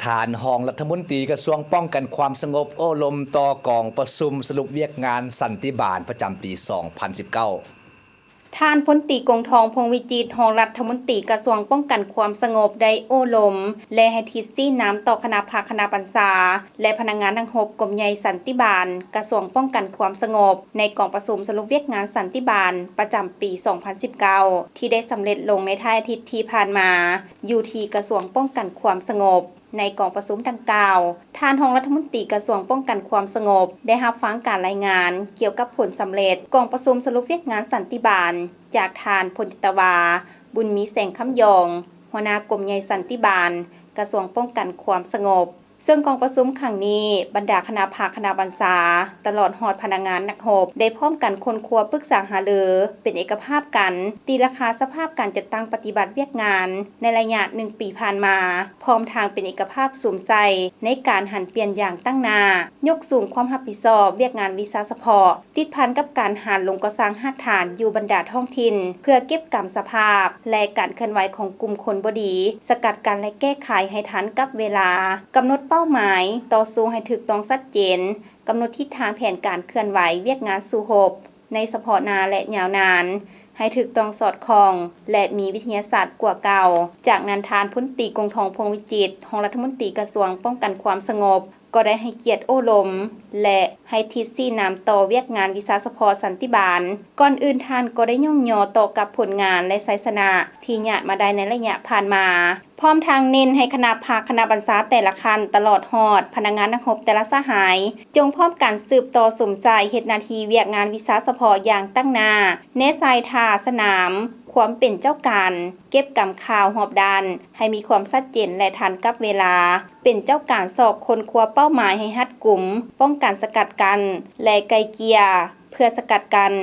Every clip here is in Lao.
ທ່ານຮອງລັດຖະມົນຕີກະຊວງປ້ອງກັນຄວາມສະຫງົບໂອ້ລົມຕໍ່ກອງປະຊຸມສະຫຼຸບວຽກງານສັນຕິບານປະຈຳປີສອງພັນສິບເກົ້າ. ທ່ານພົນຕີ ກົງທອງ ພົງວິຈິດ ຮອງລັດຖະມົນຕີກະຊວງປ້ອງກັນຄວາມສະຫງົບ ໄດ້ໂອ້ລົມ ແລະ ໃຫ້ທິດຊີ້ນຳຕໍ່ຄະນະພັກຄະນະບັນຊາ ແລະ ພະນັກງານນັກຮົບກົມໃຫຍ່ສັນຕິບານ ກະຊວງປ້ອງກັນຄວາມສະຫງົບ ໃນກອງປະຊຸມສະຫຼຸບວຽກງານສັນຕິບານປະຈຳປີສອງພັນສິບເກົ້າ ທີ່ໄດ້ສຳເລັດລົງໃນທ້າຍອາທິດທີ່ຜ່ານມາ ຢູ່ທີ່ກະຊວງປ້ອງກັນຄວາມສະຫງົບ. ໃນກອງປະຊຸມດັ່ງກ່າວ, ທ່ານຮອງລັດຖະມົນຕີກະຊວງປ້ອງກັນຄວາມສະຫງົບ ໄດ້ຮັບຟັງການລາຍງານກ່ຽວກັບຜົນສຳເລັດກອງປະຊຸມສະຫຼຸບວຽກງານສັນຕິບານ ຈາກທ່ານ ພົນຈັດຕະວາ ບຸນມີ ແສງຄຳຢອງ ຫົວໜ້າກົມໃຫຍ່ສັນຕິບານ ກະຊວງປ້ອງກັນຄວາມສະຫງົບ. ເຊິ່ງກອງປະຊຸມຄັ້ງນີ້, ບັນດາຄະນະພັກຄະນະບັນຊາ ຕະຫຼອດຮອດພະນັກງານນັກຮົບ ໄດ້ພ້ອມກັນຄົ້ນຄວ້າປຶກສາຫາລືເປັນເອກະພາບກັນ ຕີລາຄາສະພາບການຈັດຕັ້ງປະຕິບັດວຽກງານໃນໄລຍະໜຶ່ງປີຜ່ານມາ, ພ້ອມທັງເປັນເອກະພາບສຸມໃສ່ໃນການຫັນປ່ຽນຢ່າງຕັ້ງໜ້າ, ຍົກສູງຄວາມຮັບຜິດຊອບວຽກງານວິຊາສະເພາະ ຕິດພັນກັບການຫັນລົງກໍ່ສ້າງຮາກຖານຢູ່ບັນດາທ້ອງຖິ່ນ ເພື່ອເກັບກຳສະພາບ ແລະ ການເຄື່ອນໄຫວຂອງກຸ່ມຄົນບໍ່ດີ, ສະກັດກັ້ນ ແລະ ແກ້ໄຂໃຫ້ທັນກັບເວລາ, ກຳນົດເປົ້າໝາຍຕໍ່ສູ້ໃຫ້ຖືກຕ້ອງຊັດເຈນ, ກຳນົດທິດທາງແຜນການເຄື່ອນໄຫວວຽກງານສູ້ຮົບ ໃນສະເພາະໜ້າ ແລະ ຍາວນານ ໃຫ້ຖືກຕ້ອງສອດຄ່ອງ ແລະ ມີວິທະຍາສາດກວ່າເກົ່າ. ຈາກນັ້ນ, ທ່ານພົນຕີ ກົງທອງ ພົງວິຈິດ ຮອງລັດຖະມົນຕີກະຊວງປ້ອງກັນຄວາມສະຫງົບ ກໍໄດ້ໃຫ້ກຽດໂອ້ລົມ ແລະ ໃຫ້ທິດຊີ້ນຳຕໍ່ວຽກງານວິຊາສະເພາະສັນຕິບານ. ກ່ອນອື່ນ, ທ່ານກໍໄດ້ຍ້ອງຍໍຕໍ່ກັບຜົນງານ ແລະ ໄຊຊະນະທີ່ຍາດມາໄດ້ໃນໄລຍະຜ່ານມາ, ພ້ອມທັງເນັ້ນໃຫ້ຄະນະພັກຄະນະບັນຊາແຕ່ລະຂັ້ນ ຕະຫຼອດຮອດພະນັກງານນັກຮົບແຕ່ລະສະຫາຍ ຈົ່ງພ້ອມກັນສືບຕໍ່ສຸມໃສ່ເຮັດໜ້າທີ່ວຽກງານວິຊາສະເພາະຢ່າງຕັ້ງໜ້າ, ແນໃສ່ທ່າສະໜາມຄວາມເປັນເຈົ້າການ, ເກັບກຳຂ່າວຮອບດ້ານໃຫ້ມີຄວາມຊັດເຈນ ແລະ ທັນກັບເວລາ, ເປັນເຈົ້າການຊອກຄົ້ນຄວ້າເປົ້າໝາຍໃຫ້ຮັດກຸມ, ປ້ອງກັນສະກັດກັ້ນ ແລະ ໄກ່ເກ່ຍ ເພື່ອສະກັດກັ້ນ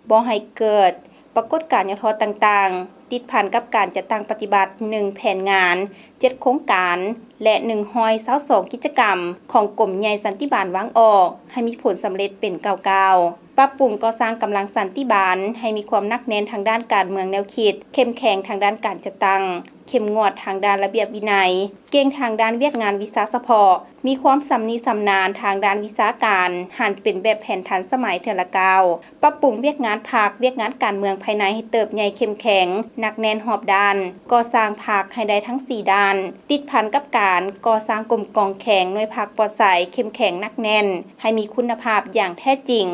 ບໍ່ໃຫ້ເກີດປາກົດການຫຍໍ້ທໍ້ຕ່າງໆ, ຕິດພັນກັບການຈັດຕັ້ງປະຕິບັດໜຶ່ງແຜນງານ, ເຈັດໂຄງການ ແລະ ໜຶ່ງຮ້ອຍຊາວສອງກິດຈະກຳຂອງກົມໃຫຍ່ສັນຕິບານວາງອອກ ໃຫ້ມີຜົນສຳເລັດເປັນກ້າວໆ, ປັບປຸງກໍ່ສ້າງກຳລັງສັນຕິບານໃຫ້ມີຄວາມໜັກແໜ້ນທາງດ້ານການເມືອງແນວຄິດ, ເຂັ້ມແຂງທາງດ້ານການຈັດຕັ້ງ, ເຂັ້ມງວດທາງດ້ານລະບຽບວິໄນ, ເກັ່ງທາງດ້ານວຽກງານວິຊາສະເພາະ, ມີຄວາມຊຳນິຊຳນານທາງດ້ານວິຊາການ, ຫັນເປັນແບບແຜນທັນສະໄໝເທື່ອລະກ້າວ, ປັບປຸງວຽກງານພັກ, ວຽກງານການເມືອງພາຍໃນໃຫ້ເຕີບໃຫຍ່ເຂັ້ມແຂງ, ໜັກແໜ້ນຮອບດ້ານ, ກໍ່ສ້າງພັກໃຫ້ໄດ້ທັງສີ່ດ້ານ, ຕິດພັນກັບການກໍ່ສ້າງກົມກອງແຂງໜ່ວຍພັກປອດໃສ, ເຂັ້ມແຂງ, ໜັກແໜ້ນ, ໃຫ້ມີຄຸນນະພາບຢ່າງແທ້ຈິງ.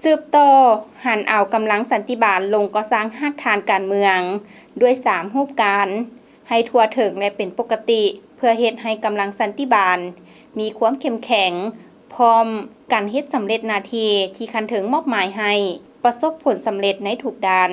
ສືບຕໍ່ຫັນເອົາກຳລັງສັນຕິບານລົງກໍ່ສ້າງຮາກຖານການເມືອງ ດ້ວຍສາມຮູບການ ໃຫ້ທົ່ວເຖິງ ແລະ ເປັນປົກກະຕິ ເພື່ອເຮັດໃຫ້ກຳລັງສັນຕິບານມີຄວາມເຂັ້ມແຂງ, ພ້ອມກັນເຮັດສຳເລັດໜ້າທີ່ທີ່ຂັ້ນເທິງມອບໝາຍໃຫ້ ປະສົບຜົນສຳເລັດໃນທຸກດ້ານ.